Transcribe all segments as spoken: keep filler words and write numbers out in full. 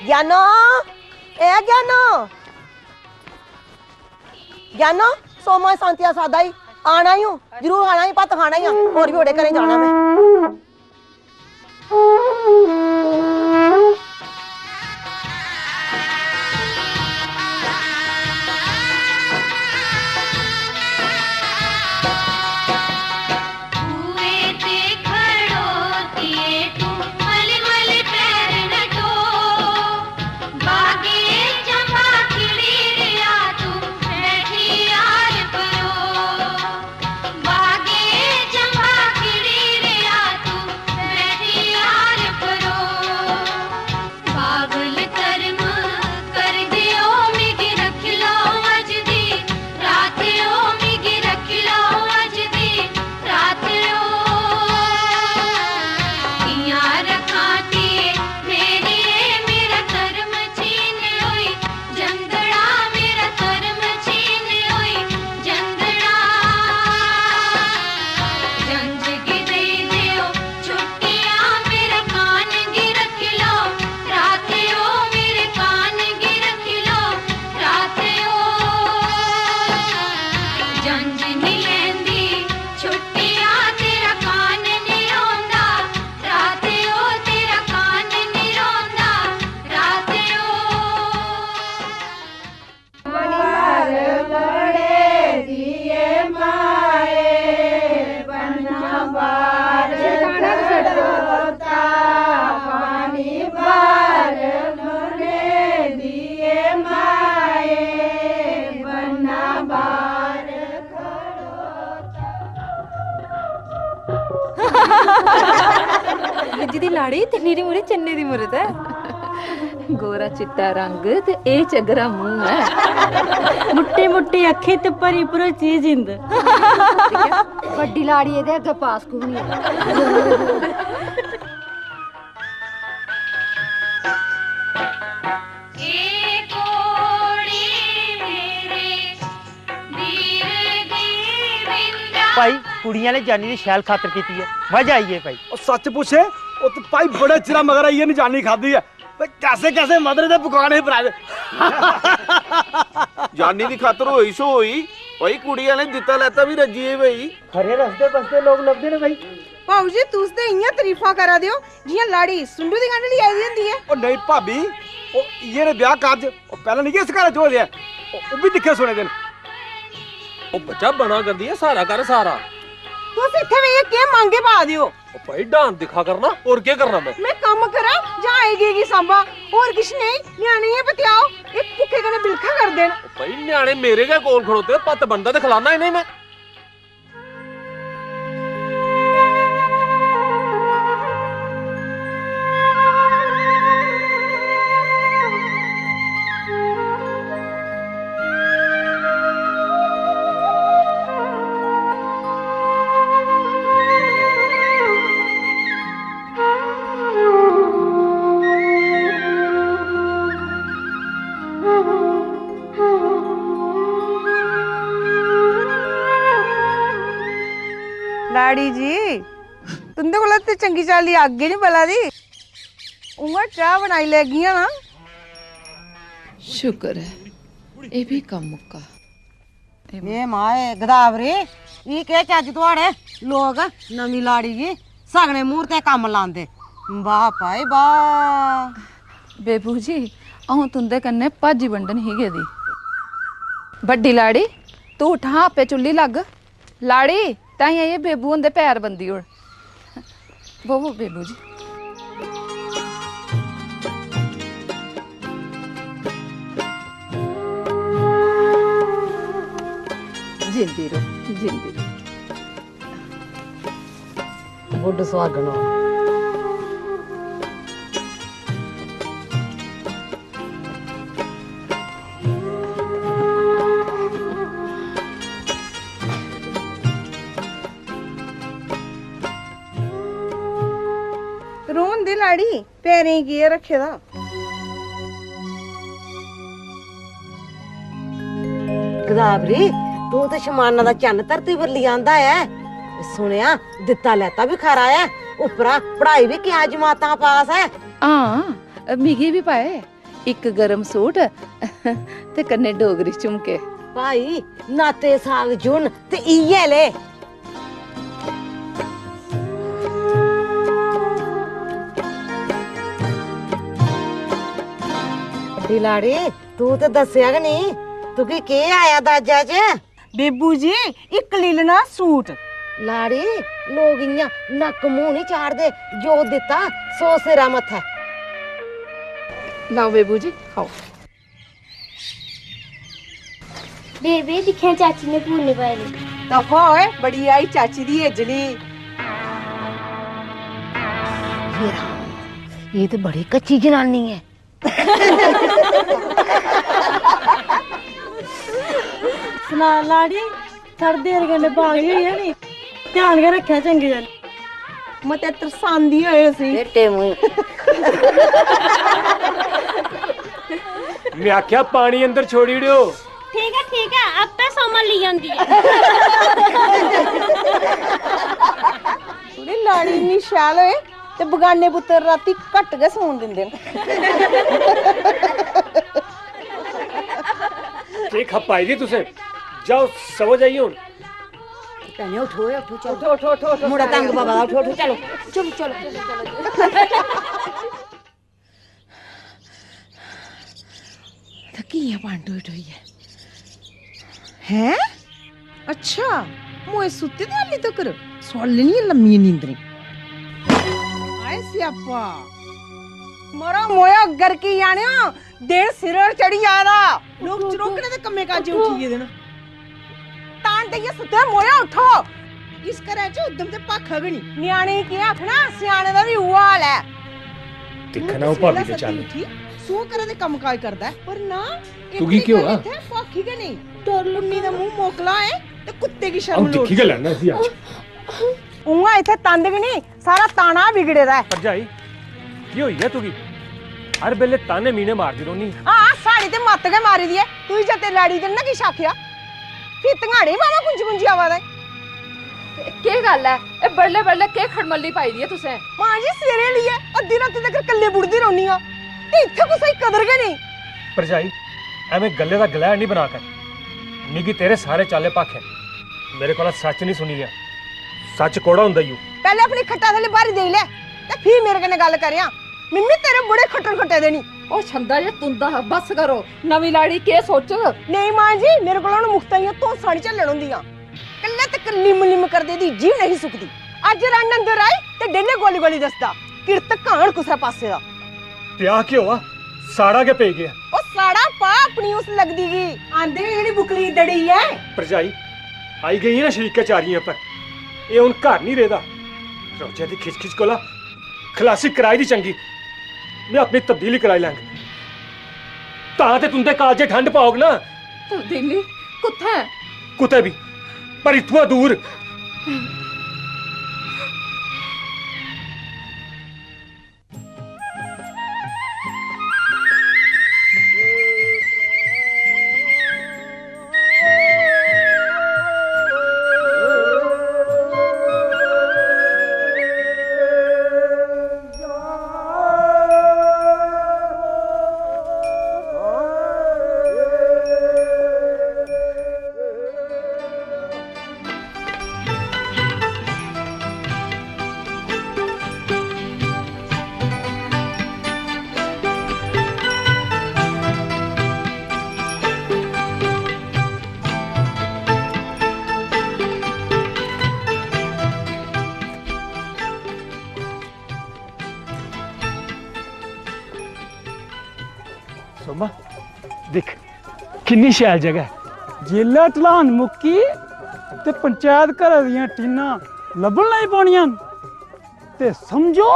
ज्ञानो, ए ज्ञानो, ज्ञानो, सोमा सांतिया सादा ही आना ही हूं, जरूर आना ही, भत्त खाना ही आ, होर बी ओड़े घरें जाना में। बिज्जी दी लाड़ी ते निरी मुरी चन्ने दी मुरत ऐ। गोरा चिट्टा रंग ते एह् चगरा मूंह ऐ। मुट्टी मुट्टी अक्खीं ते भरी भरोची जिंद। बड्डी लाड़ी एह्दे अग्गें पास कु'न ऐ? भाई, कुड़ियां ने जानी दी शैल खातर कीती ऐ, मजा आई गेआ भाई। ओ सच पुच्छे, ओ ते भाई बड़े चिरा मगर आइयै नी जानी खादी ऐ। ते कैसे कैसे मदरे दे पकवान हे भ्रावे। जानी दी खातर होई सो होई, भाई कुड़ी आह्ले दित्ता लैता बी रज्जी गे भाई। खरे रसदे बसदे लोक लभदे न भाई। भाऊ जी, तुस ते इ'यां तरीफां करा दे ओ जि'यां लाड़ी सुंडू दी गंढ लेई आई दी होंदी ऐ। ओ नेईं भाबी, ओ इ'यै ने ब्याह कारज, ओ पैह्लें निं इस घरै च होए दे ऐ। ओ, ओह् बी दिक्खे सुने दे न। ओ बच्चा बना करदी ऐ सारा घर सारा। तुस इत्थै बेहियै केह् मांगे पा दे ओ? ओ भाई डान दिक्खा करना, और केह् करना मैं? मैं कम्म करां जां आई गेई गी सांभां? और किश नेईं, ञ्याणे गै पतेआओ, एह् भुक्खे कन्नै बिलखा करदे न। ओ भाई ञ्याणे मेरे गै कोल खड़ोते, भत्त बनदा ते खलाना इ'नें मैं। लाड़ी जी, तुं'दे कोला ते चंगी चाल्ली अग्ग गै निं बला दी। उ'आं चाह् बनाई लैगियां ना। शुक्र ऐ, एह् बी कम्म मुक्का। ए माए, गदावरी, ई केह् चज्ज थुआड़े? लोक नमीं लाड़ी गी सगने मूर्ते कम्म लांदे। वाह भाई वाह। बेबू जी, अ'ऊं तुं'दे कन्नै भाजी बंडन ही गेदी। बड्डी लाड़ी, तूं उठ हां, आपे चुल्ली लग्ग। लाड़ी, ताईं आइयै बेबू हुंदे पैर बंदी ओड़। बवो बेबू जी। जींदी र'वो, जींदी र'वो। गुड सुहागन हो। रोन दे लाड़ी, पैरें गी केह् रक्खे दा? गदावरी, तूं ते शमाना दा चन्न धरती पर लेई आंदा ऐ। सुनेआ, दित्ता लैता बी खरा ऐ, उप्परा पढ़ाई बी क्या जमातां पास ऐ। हां, मिगी बी पाए इक गर्म सूट ते कन्नै डोगरी झुमके। भाई, नाते साग जुन ते इ'यै ले। बड्डी लाड़ी, तू ते दस्सेआ गै नेईं, तुगी केह् आया दाजा च? बेबू जी, इक लीलना सूट। लाड़ी, लोक इ'यां नक्क मूंह निं चाढ़दे, जो दित्ता सौ सिरा मत्थै। लैओ बेबू जी, खाओ। बेबे, दिक्खेआं चाची ने पूने पाए दे। दफा होए, बड़ी आई चाची दी इज्जली। ये राम, ये ते बड़ी कच्ची जनानी ऐ। सना लाड़ी, साढ़े देर कन्नै बाग होई जानी, ध्यान गै रक्खेआ चंगे चाल्ली। मते तरसांदी होए उसी। बेटे मूंह। में आखेआ पानी अंदर छोड़ी ओड़ेओ। ठीक ऐ, ठीक ऐ, आपे सोमन लेई आंदी ऐ। थोड़ी लाड़ी इन्नी शैल होए ते बगाने पुत्तर राती घट्ट गै सौन दिंदे न। केह् खप्प आई दी तुसें? जाओ, सवो जाइए हून। भैने, उठो, उठो, चलो। उठो, उठो, उठो, उठो, मुड़ा सारे तंग उठो। बाबा दा, उठो, उठो, चलो। चलो, चलो, चलो, चलो। थक्की गेई आं पानी ढोई ढोइयै। हैं? अच्छा, मोए सुत्ते दे हाली तकर? सोआले निं लम्मियां नींदरें। हाय स्यापा। मरो मोयो गरकी जानेओ, दिन सिरै पर चढ़ी जा दा। लोक चरोकड़े दे कम्में काजें उठी गेदे न। तान देइयै सुत्ते मोया उठो। इस घरै च उद्दम ते भाखा गै निं। ञ्याणे गी केह् आखना, स्याने दा बी उ'ऐ हाल ऐ। दिक्खना ओह् भाभी दे चाले। उठी, सौ घरै दे कम्म काज करदा ऐ, पर ना, इक तुगी केह् होआ? इत्थै भाखी गै नेईं। डर लग्गी दा मूंह मोकला ऐ ते कुत्ते गी शर्म अ'ऊं दिक्खी गै लैना इसी अज्ज। उ'आं इत्थै तंद गै निं, सारा ताना बिगड़े दा ऐ। भरजाई, केह् होई गेआ तुगी? हर बेल्लै ताने मीने मारदी रौह्नी। हां, साढ़ी ते मत्त गै मारी दी ऐ। तुगी जद ते लाड़ी ने ना किश आखेआ, फ्ही धङाड़े बावा कुंजी कुंजी आवा दा ऐ। केह् गल्ल ऐ? एह् बडलै बडलै केह् खड़मल्ली पाई दी ऐ तुसें? मां जी, सवेरे लेइयै अद्धी रातीं तगर कल्ले बुड़दी रौह्नी आं, ते इत्थै कुसै दी कदर गै नेईं। भरजाई, ऐवें गल्लै दा गलैह् निं बना कर। मिगी तेरे सारे चाले भाखे न। मेरे कोला सच्च निं सुनी गेआ। सच्च कौड़ा होंदा ई ओ। पैह्लें अपनी खट्टा थल्ले ब्हारी देई लै, ते फ्ही मेरे कन्नै गल्ल करेआं। मिम्मी, तेरे बड़े खट्टर खट्टे दे निं। ओ छंदा जे तुं'दा हा, बस करो। नमीं लाड़ी केह् सोचग? नेईं मां जी, मेरे कोला हून मुख्तां दियां धौंसां निं झल्लन होंदियां। कल्लै तक लिम लिम करदे दी जीभ नेईं सुकदी। अज्ज रन्न अंदर आई ते डेले गोली गोली दसदा। किरत घान कुसै पासे दा। ब्याह केह् होआ? साड़ा गै पेई गेआ। ओ साड़ा पा अपनी उस लगदी गी। आंदे गै जेह्ड़ी बुकली दड़ी ऐ। भरजाई, आई गेई ना शरीकै चारियें पर। एह् हून घर निं रेह्दा। रोजै दी खिचखिच कोला खलासी कराई दी चंगी। में अपनी तब्दीली कराई लैंग। तां ते तुं'दे कालजे ठंड पौग ना। तब्दीली? कुत्थै? कुतै बी, पर इत्थुआं दूर। सोमा, दिक्ख, किन्नी शैल जगह ऐ। जेल्लै ढलान मुक्की ते पंचैत घरै दियां टीनां लब्भन लगी पौनियां न, ते समझो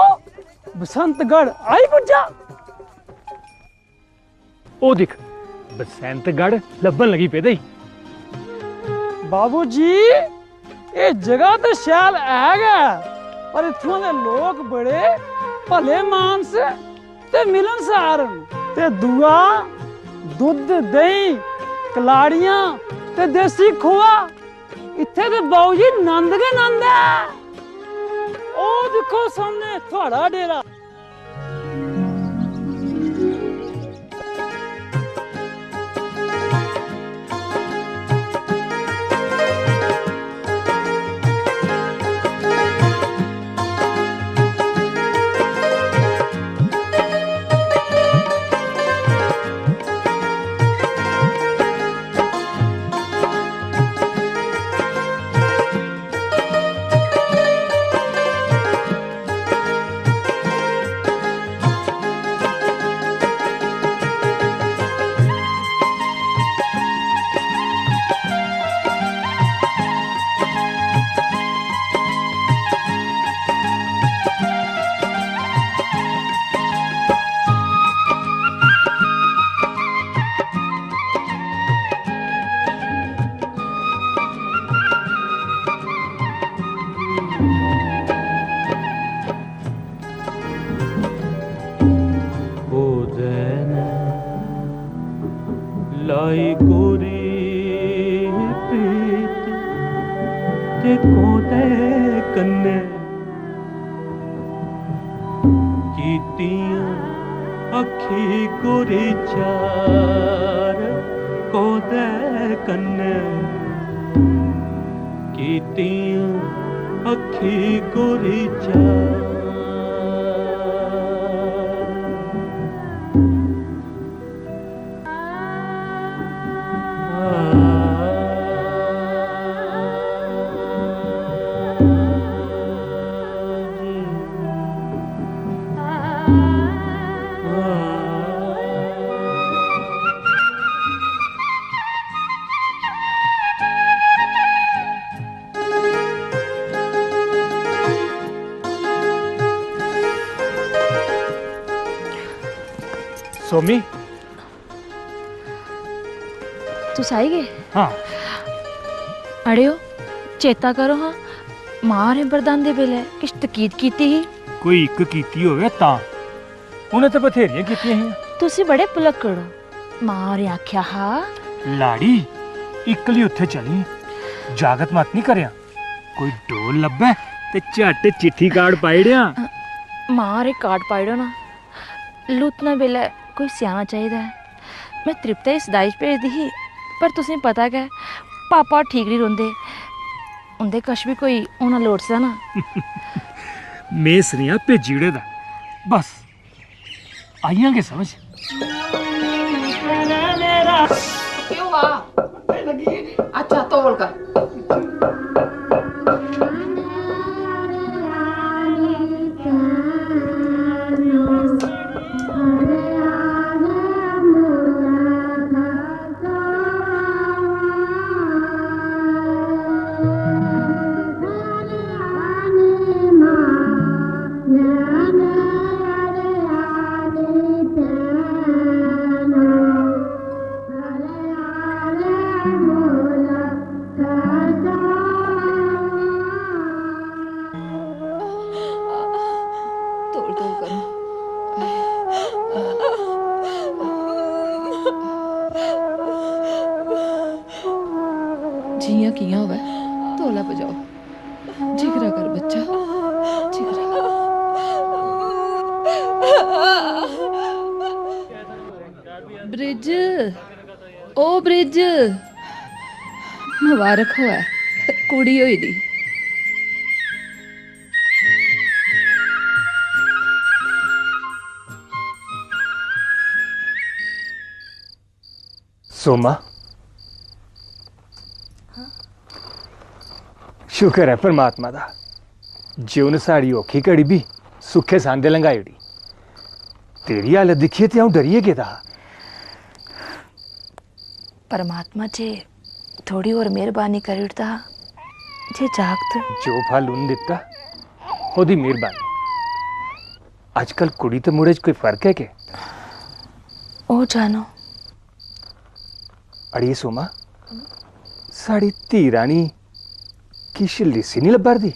बसंतगढ़ आई पुज्जा। ओह् दिक्ख, बसंतगढ़ लब्भन लगी पेदा ई। बाबू जी, एह् जगह ते शैल है गै, पर इत्थुआं दे लोक बड़े भले मानस ते मिलनसार न। ते दूआ, दुद्ध, देहीं, कलाड़ियां ते देसी खोआ, इत्थै ते बाऊ जी नंद गै नंद ऐ। ओह् दिक्खो सामने थुआढ़ा डेरा। लाई गोरी प्रीत ते कोदे कन्नै, कीतियां अक्खी गोरी चार कोदे कन्नै, कीतियां अक्खी गोरी चार। सोमी, तुस आई गे? हाँ। अड़ेओ, चेता करो हाँ, मां होरें बरदांदे बेल्लै किश तकीद कीती ही। कोई इक कीती होवे तां। उ'नें ते बथेरियां कीतियां हियां। तुस बड़े भुलक्कड़ ओ। मां होरें आखेआ हा। लाड़ी, इक्कली उत्थै चली, जागत मत निं करेआं। कोई डोल लब्भै ते झट्ट चिट्ठी कार्ड पाई ओड़ेआं। अ, मां होरें कार्ड पाई ओड़ो ना। लूतना बेल्लै कोई स्याना चाहिदा ऐ। में तृप्ता गी सदाई च भेजदी ही, पर तुसें पता गै, पापा ठीक निं रौंह्दे। उं'दे कश बी कोई होना लोड़चदा ना। में सनेहा भेजी ओड़े दा। बस, आइयां गै समझ। केह् होआ? अच्छा, तौल कर। तौल तौल करो। जि'यां कि'यां होऐ, तौला पजाओ। जिगरा कर बच्चा, जिगरा। ब्रिज, ओ ब्रिज, मबारक होऐ, कुड़ी होई दी। सोमा, शुक्र ऐ परमात्मा दा जे उन्न साढ़ी औखी घड़ी बी सुक्खे सांदे लंघाई ओड़ी। तेरी हालत दिक्खियै ते अ'ऊं डरियै गेदा हा। परमात्मा जे थोड़ी होर मेहरबानी करी ओड़दा हा, जे जागत। जो फल उन्न दित्ता, ओह्दी मेहरबानी। अजकल कुड़ी ते मुड़े च कोई फर्क ऐ के? ओह् जानो। अड़िये सोमा, साढ़ी धी रानी किश लिस्सी निं लब्भा दी?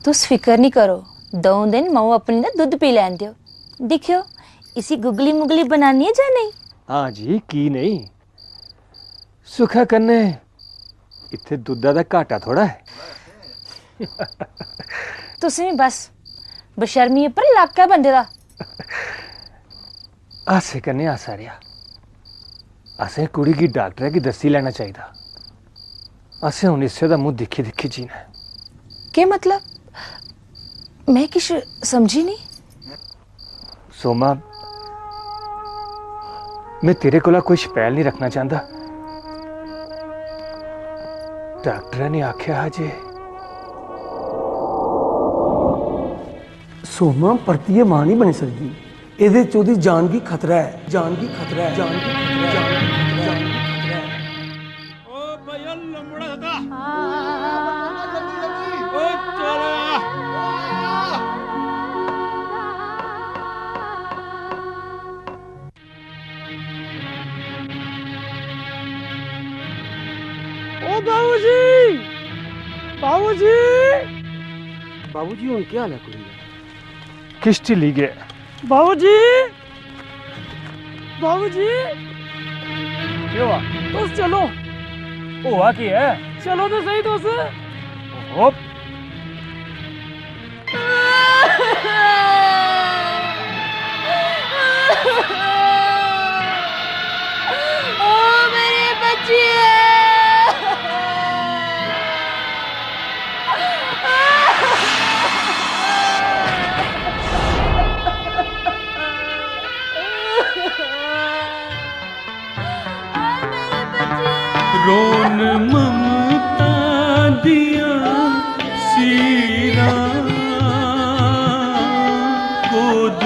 तुस फिकर निं करो, द'ऊं दिन माऊ अपनी दा दुद्ध पी लैन देओ। दिक्खेओ, इसी गुगली मुगली बनानी ऐ जां नेईं? हां जी, की नेईं? सुखै कन्नै इत्थै दुद्धा दा घाटा थोड़ा ऐ। तुसें बी बस बशर्मी उप्पर लाका बंदे दा। हासे कन्नै हासा रेहा। असें कुड़ी गी डाक्टरै गी दस्सी लैना चाहिदा। असें हून इस्सै दा मुंह दिक्खी दिक्खी जीना ऐ। केह् मतलब? में किश समझी निं। सोमा, में तेरे कोला कोई शपैल निं रक्खना चांह्दा। डाक्टरै ने आखेआ हा जे सोमा परतियै मां निं बनी सकदी। एह्दे च ओह्दी जान गी खतरा ऐ, जान गी खतरा ऐ, जान गी खतरा ऐ, जान गी खतरा ऐ, जान गी खतरा ऐ। ओ भैया लंबड़ा दादा। ओ चलो। ओ बाबूजी, बाबूजी। बाबूजी, हुन केह् हाल ऐ कुड़ी दा? किश ढिल्ली गै। बाबूजी, बाबूजी। केह् होआ? तुस चलो। होआ केह् ऐ? चलो ते स्हेई तुस। ओहो। ओ मेरे बच्चे। रोन ममता दियां सीरां, गोद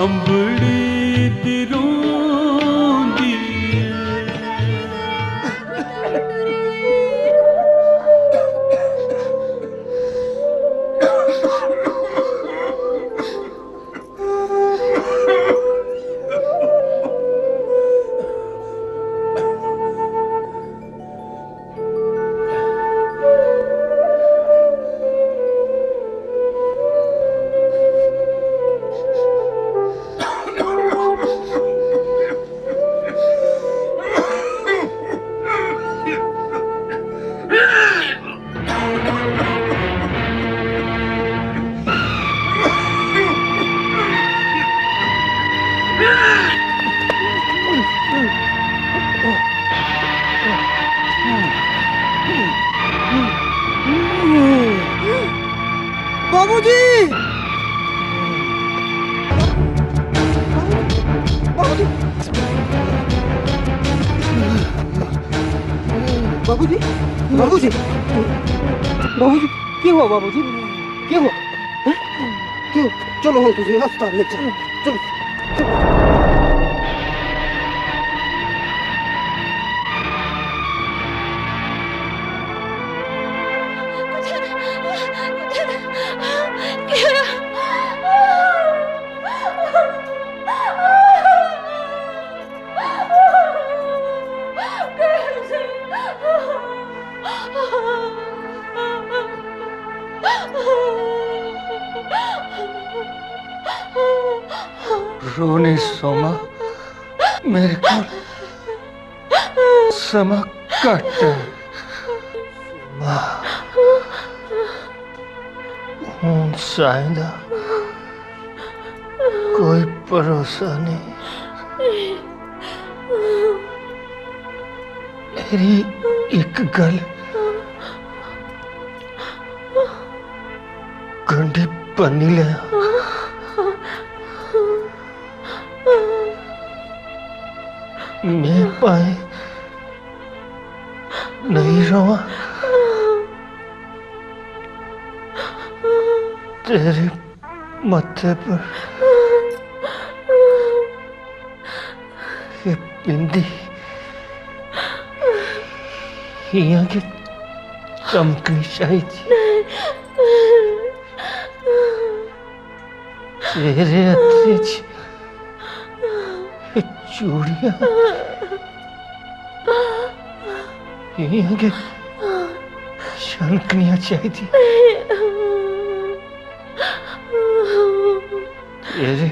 अंबड़ी दी रोंदी ऐ। बाबूजी! बाबूजी! बाबूजी! बाबूजी! बाबूजी! केह् हुआ बाबूजी? केह् हुआ? हैं? क्यों? चलो हम तुझे अस्पताल ले चलो। चलो। रोने सोमा, मेरे को समां घट्ट ऐ। मां, हून साएं दा कोई भरोसा नेईं। मेरी इक गल्ल गंढी बन्नी लै। में भाएं नेईं र'वां, तेरे मत्थे पर एह् बिंदी इ'यां गै चमकनी चाहिदी। तेरे हत्थें च एह् चूड़ियां इ'यां गै छनकनियां चाहिदियां। तेरे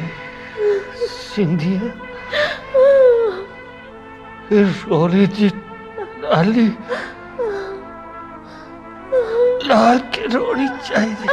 सींदियां रौली दी नाली लाल के रोनी चाहिदी।